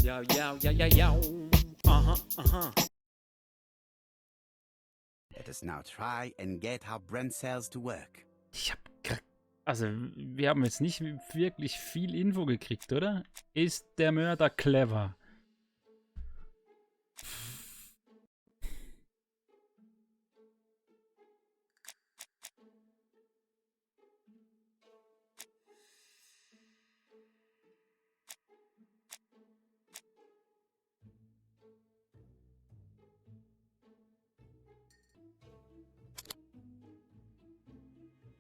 ja, ja, ja, ja, ja. Aha, aha. Let us now try and get our brain cells to work. Also, wir haben jetzt nicht wirklich viel Info gekriegt, oder? Ist der Mörder clever?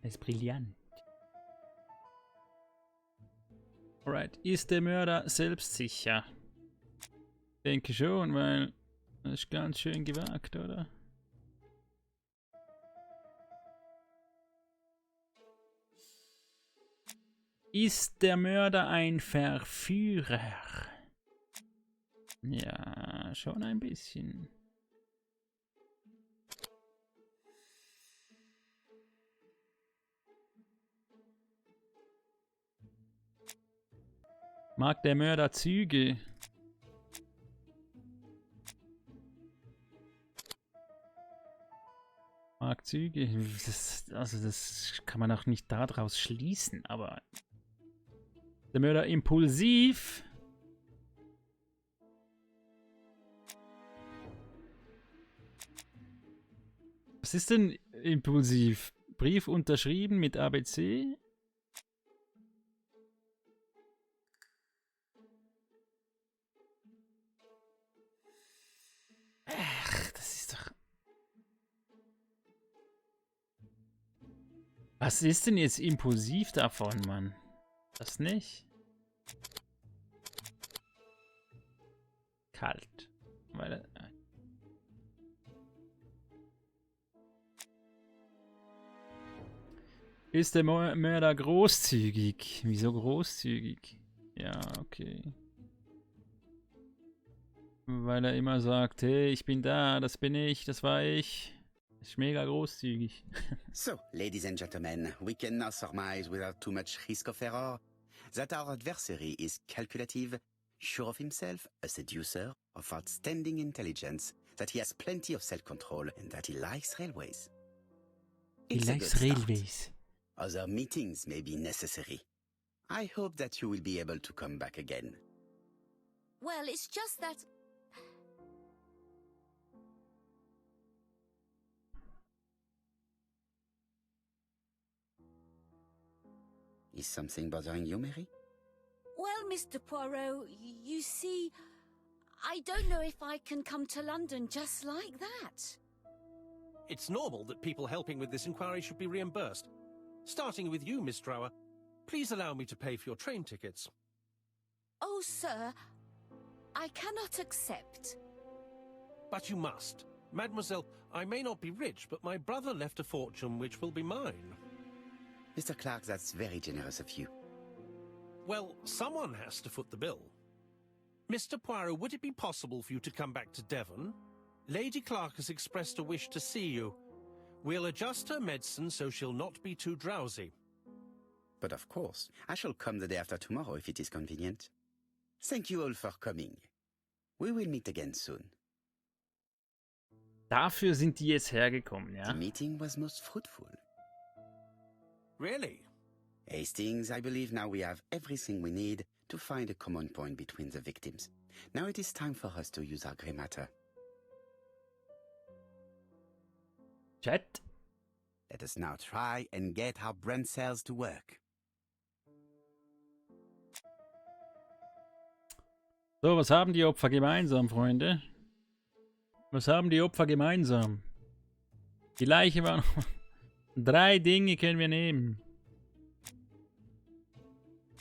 Er ist brillant. Alright, ist der Mörder selbstsicher? Denke schon, weil das ist ganz schön gewagt, oder? Ist der Mörder ein Verführer? Ja, schon ein bisschen. Mag der Mörder Züge? Mag Züge? Das kann man auch nicht daraus schließen, aber... Der Mörder impulsiv? Was ist denn impulsiv? Brief unterschrieben mit ABC? Ach, das ist doch... Was ist denn jetzt impulsiv davon, Mann? Das nicht? Kalt. Weil... Ist der Mörder großzügig? Wieso großzügig? Ja, okay. Weil er immer sagt, hey, ich bin da, das bin ich, das war ich. Ist mega großzügig. So, ladies and gentlemen, we can now surmise without too much risk of error that our adversary is calculative, sure of himself, a seducer, of outstanding intelligence, that he has plenty of self-control, and that he likes railways. He It's a likes good start. railways. Other meetings may be necessary. I hope that you will be able to come back again. Well, it's just that... Is something bothering you, Mary? Well, Mr. Poirot, you see, I don't know if I can come to London just like that. It's normal that people helping with this inquiry should be reimbursed. Starting with you, Miss Drower. Please allow me to pay for your train tickets. Oh, sir, I cannot accept. But you must. Mademoiselle, I may not be rich, but my brother left a fortune which will be mine. Mr. Clarke, that's very generous of you. Well, someone has to foot the bill. Mr. Poirot, would it be possible for you to come back to Devon? Lady Clarke has expressed a wish to see you. We'll adjust her medicine so she'll not be too drowsy. But of course, I shall come the day after tomorrow if it is convenient. Thank you all for coming. We will meet again soon. Dafür sind die jetzt hergekommen, ja? The meeting was most fruitful. Really? Hastings, I believe now we have everything we need to find a common point between the victims. Now it is time for us to use our grey matter. Chat? Let us now try and get our brain cells to work. So, was haben die Opfer gemeinsam, Freunde? Was haben die Opfer gemeinsam? Die Leiche war noch... 3 Dinge können wir nehmen.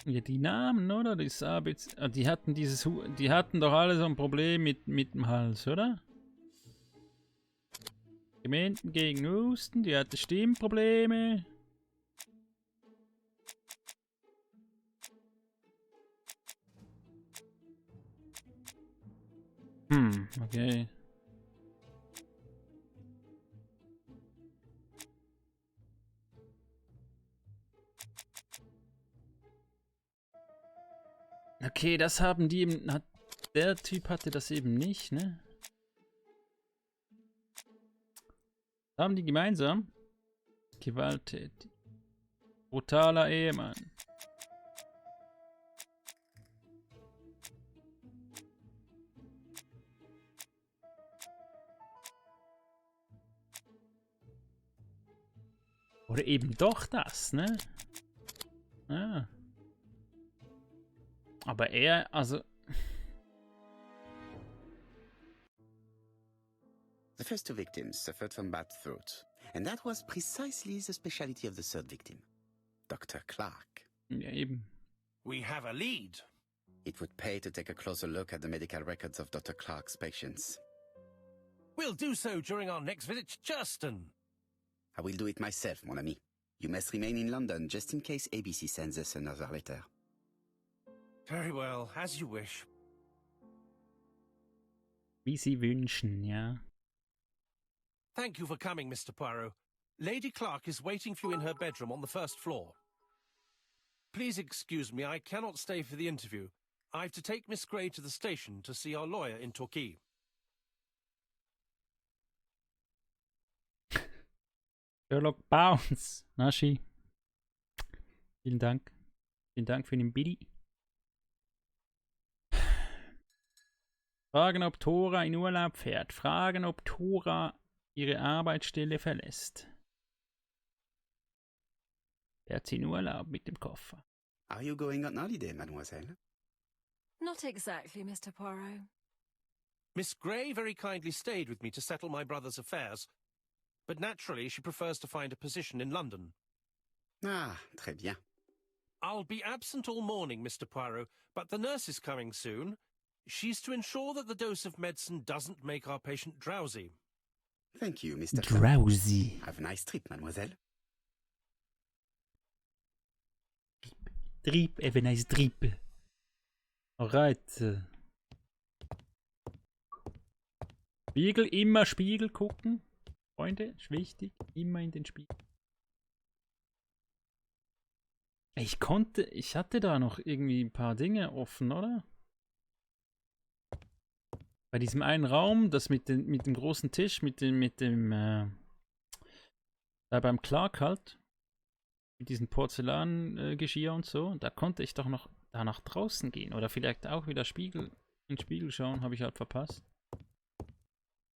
Ja, die Namen, oder? Die hatten die hatten doch alle so ein Problem mit dem Hals, oder? Dementen gegen Husten, die hatte Stimmprobleme. Okay. Okay, das haben die der Typ hatte das eben nicht, ne? Haben die gemeinsam? Gewalttätig. Brutaler Ehemann. Oder eben doch das, ne? Ja. Aber er, also... The first two victims suffered from bad throat, and that was precisely the specialty of the third victim, Dr. Clarke. Ja, eben. We have a lead. It would pay to take a closer look at the medical records of Dr. Clarke's patients. We'll do so during our next visit to Churston. I will do it myself, mon ami. You must remain in London just in case ABC sends us another letter. Very well, as you wish. Wie sie wünschen, ja. Thank you for coming, Mr. Poirot. Lady Clarke is waiting for you in her bedroom on the first floor. Please excuse me, I cannot stay for the interview. I've to take Miss Grey to the station to see our lawyer in Torquay. Sherlock Bounce. Naschi. Vielen Dank. Vielen Dank für den Biddy. Fragen, ob Tora in Urlaub fährt. Fragen, ob Tora ihre Arbeitsstelle verlässt. Fährt sie in Urlaub mit dem Koffer. Are you going on holiday, mademoiselle? Not exactly, Mr. Poirot. Miss Grey very kindly stayed with me to settle my brother's affairs, but naturally she prefers to find a position in London. Ah, très bien. I'll be absent all morning, Mr. Poirot, but the nurse is coming soon. She's to ensure that the dose of medicine doesn't make our patient drowsy. Thank you, Mr. Drowsy. Have a nice trip, mademoiselle. Trip, have a nice trip. Alright. Spiegel, immer Spiegel gucken. Freunde, ist wichtig. Immer in den Spiegel. Ich hatte da noch irgendwie ein paar Dinge offen, oder? Bei diesem einen Raum, das mit dem großen Tisch, da beim Clarke halt, mit diesem Porzellangeschirr und so, da konnte ich doch noch da nach draußen gehen. Oder vielleicht auch wieder in den Spiegel schauen, habe ich halt verpasst.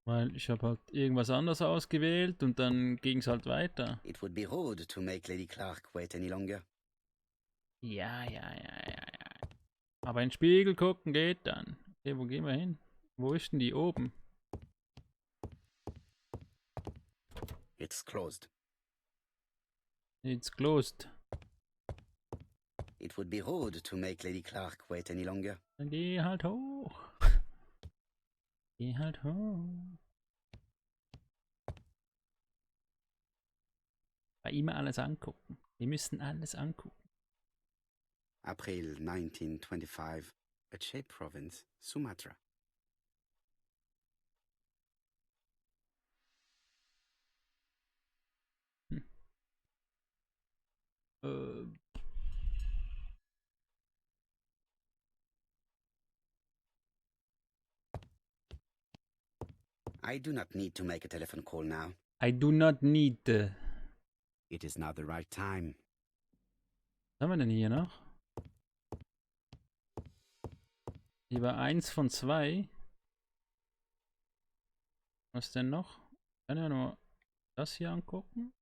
Weil ich habe halt irgendwas anderes ausgewählt und dann ging es halt weiter. It would be rude to make Lady Clarke wait any longer. Ja. Aber in den Spiegel gucken geht dann. Okay, wo gehen wir hin? Wo ist denn die oben? It's closed. It's closed. It would be rude to make Lady Clarke wait any longer. Dann geh halt hoch. Geh halt hoch. Bei immer alles angucken. Wir müssen alles angucken. April 1925, Aceh Province, Sumatra. I do not need to make a telephone call now. I do not need. It is now the right time. Was haben wir denn hier noch? Hier war 1 von 2. Was denn noch? Ich kann ja nur das hier angucken.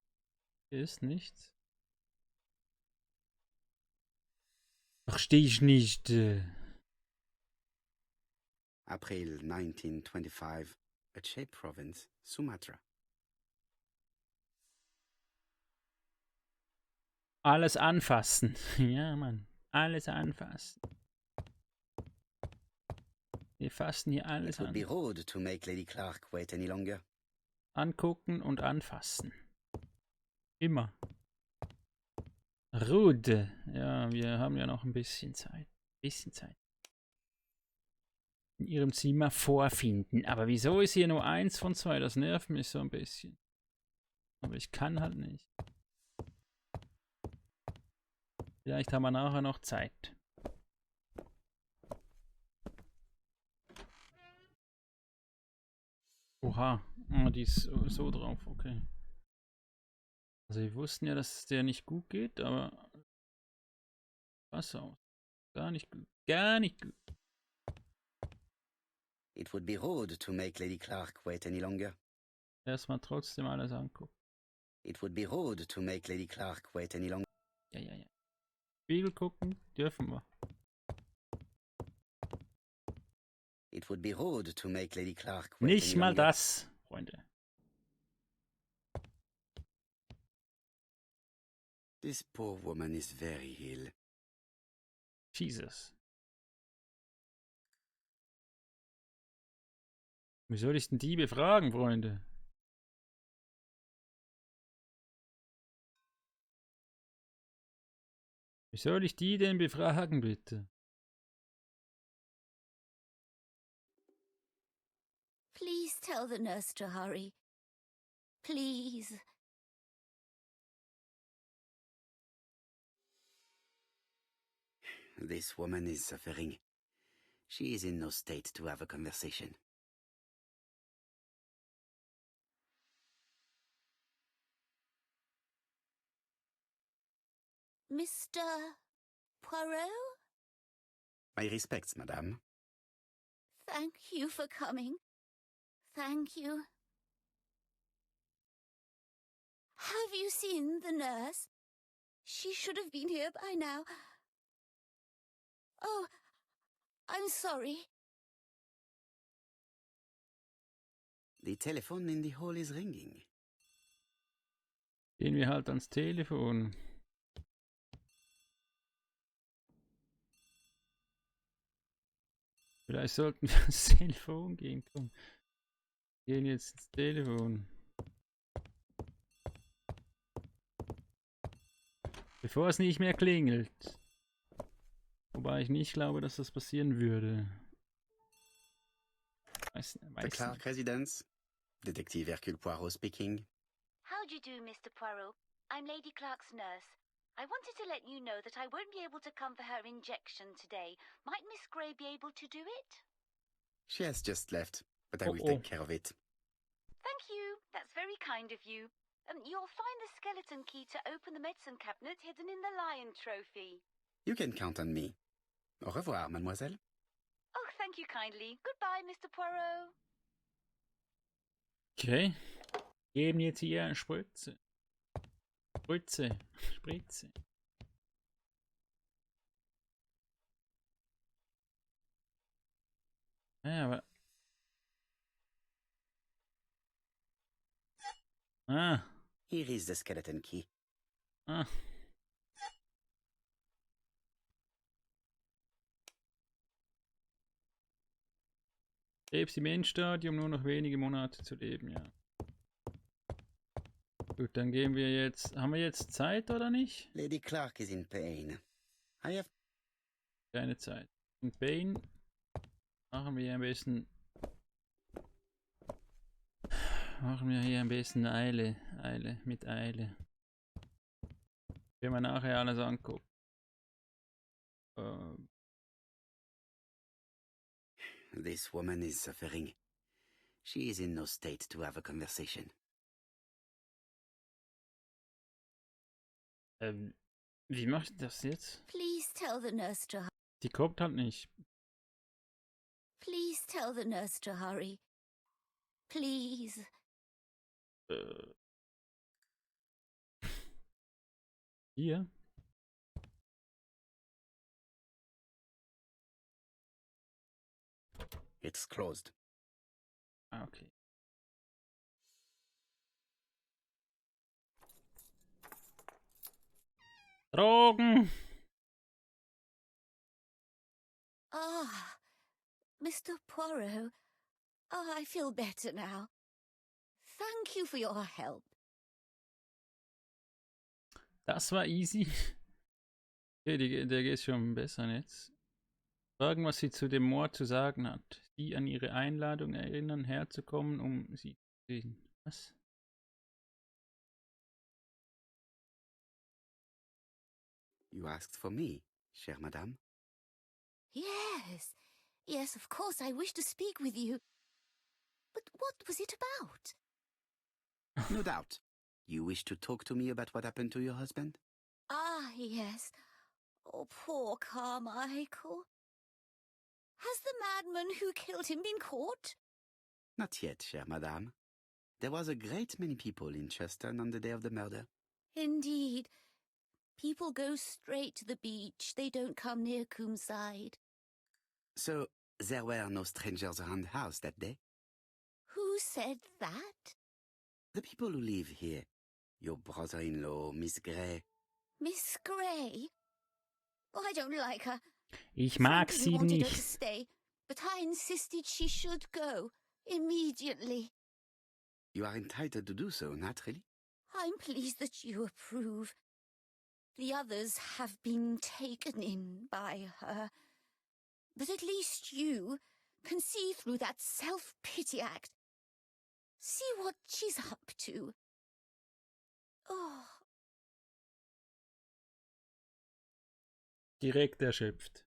Hier ist nichts. Verstehe ich nicht. April 1925, Aceh Province, Sumatra. Alles anfassen. Ja, Mann. Alles anfassen. Wir fassen hier alles It would an. be rude to make Lady Clarke wait any longer. Angucken und anfassen. Immer. Rude. Ja, wir haben ja noch ein bisschen Zeit. In ihrem Zimmer vorfinden. Aber wieso ist hier nur 1 von 2? Das nervt mich so ein bisschen. Aber ich kann halt nicht. Vielleicht haben wir nachher noch Zeit. Oha, ah, die ist so drauf, okay. Also wir wussten ja, dass es der nicht gut geht, aber was aus. Gar nicht gut. Gar nicht gut. It would be rude to make Lady Clarke wait any longer. Erstmal trotzdem alles angucken. It would be rude to make Lady Clarke wait any longer. Ja, ja, ja. Spiegel gucken dürfen wir. It would be rude to make Lady Clarke wait Nicht any mal longer. das, Freunde. This poor woman is very ill. Jesus. Wie soll ich denn die befragen, Freunde? Wie soll ich die denn befragen, bitte? Please tell the nurse to hurry. Please. This woman is suffering. She is in no state to have a conversation. Mr. Poirot? My respects, madame. Thank you for coming. Thank you. Have you seen the nurse? She should have been here by now. Oh, I'm sorry. The telephone in the hall is ringing. Gehen wir halt ans Telefon. Vielleicht sollten wir ans Telefon gehen. Komm. Gehen jetzt ins Telefon. Bevor es nicht mehr klingelt. Wobei ich nicht glaube, dass das passieren würde. The Clarke residence. Detective Hercule Poirot speaking. How do you do, Mr. Poirot? I'm Lady Clarke's nurse. I wanted to let you know that I won't be able to come for her injection today. Might Miss Grey be able to do it? She has just left, but I will take care of it. Thank you. That's very kind of you. You'll find the skeleton key to open the medicine cabinet hidden in the lion trophy. You can count on me. Au revoir, mademoiselle. Oh, thank you kindly. Goodbye, Mr. Poirot. Okay. Geben jetzt hier eine Spritze. Spritze. Spritze. Ja, aber... Ah. Here is the skeleton key. Ah. Krebs im Endstadium, nur noch wenige Monate zu leben, ja. Gut, dann gehen wir jetzt... Haben wir jetzt Zeit, oder nicht? Lady Clarke is in pain. I have... Keine Zeit. In Pain machen wir ein bisschen... Machen wir hier ein bisschen Eile. Eile, mit Eile. Können wir nachher alles angucken. This woman is suffering. She is in no state to have a conversation. Wie mache ich das jetzt? Please tell the nurse to hurry. Die kommt halt nicht. Please tell the nurse to hurry. Please. Hier? It's closed. Ah, okay. Drogen! Ah, Mr. Poirot. Oh, I feel better now. Thank you for your help. Das war easy. Okay, der geht schon besser jetzt. Fragen, was sie zu dem Mord zu sagen hat. Sie an ihre Einladung erinnern, herzukommen, um sie zu sehen. Was? You asked for me, chère madame. Yes. Yes, of course, I wish to speak with you. But what was it about? No doubt. You wish to talk to me about what happened to your husband? Ah, yes. Oh, poor Carmichael. Has the madman who killed him been caught? Not yet, chère madame. There was a great many people in Churston on the day of the murder. Indeed. People go straight to the beach. They don't come near Coomside. So, there were no strangers around the house that day? Who said that? The people who live here. Your brother-in-law, Miss Gray. Miss Gray? Oh, I don't like her. Ich mag Franklin sie wanted her to nicht. stay, but I insisted she should go immediately. You are entitled to do so, naturally. I'm pleased that you approve. The others have been taken in by her. But at least you can see through that self-pity act. See what she's up to. Oh. Direkt erschöpft.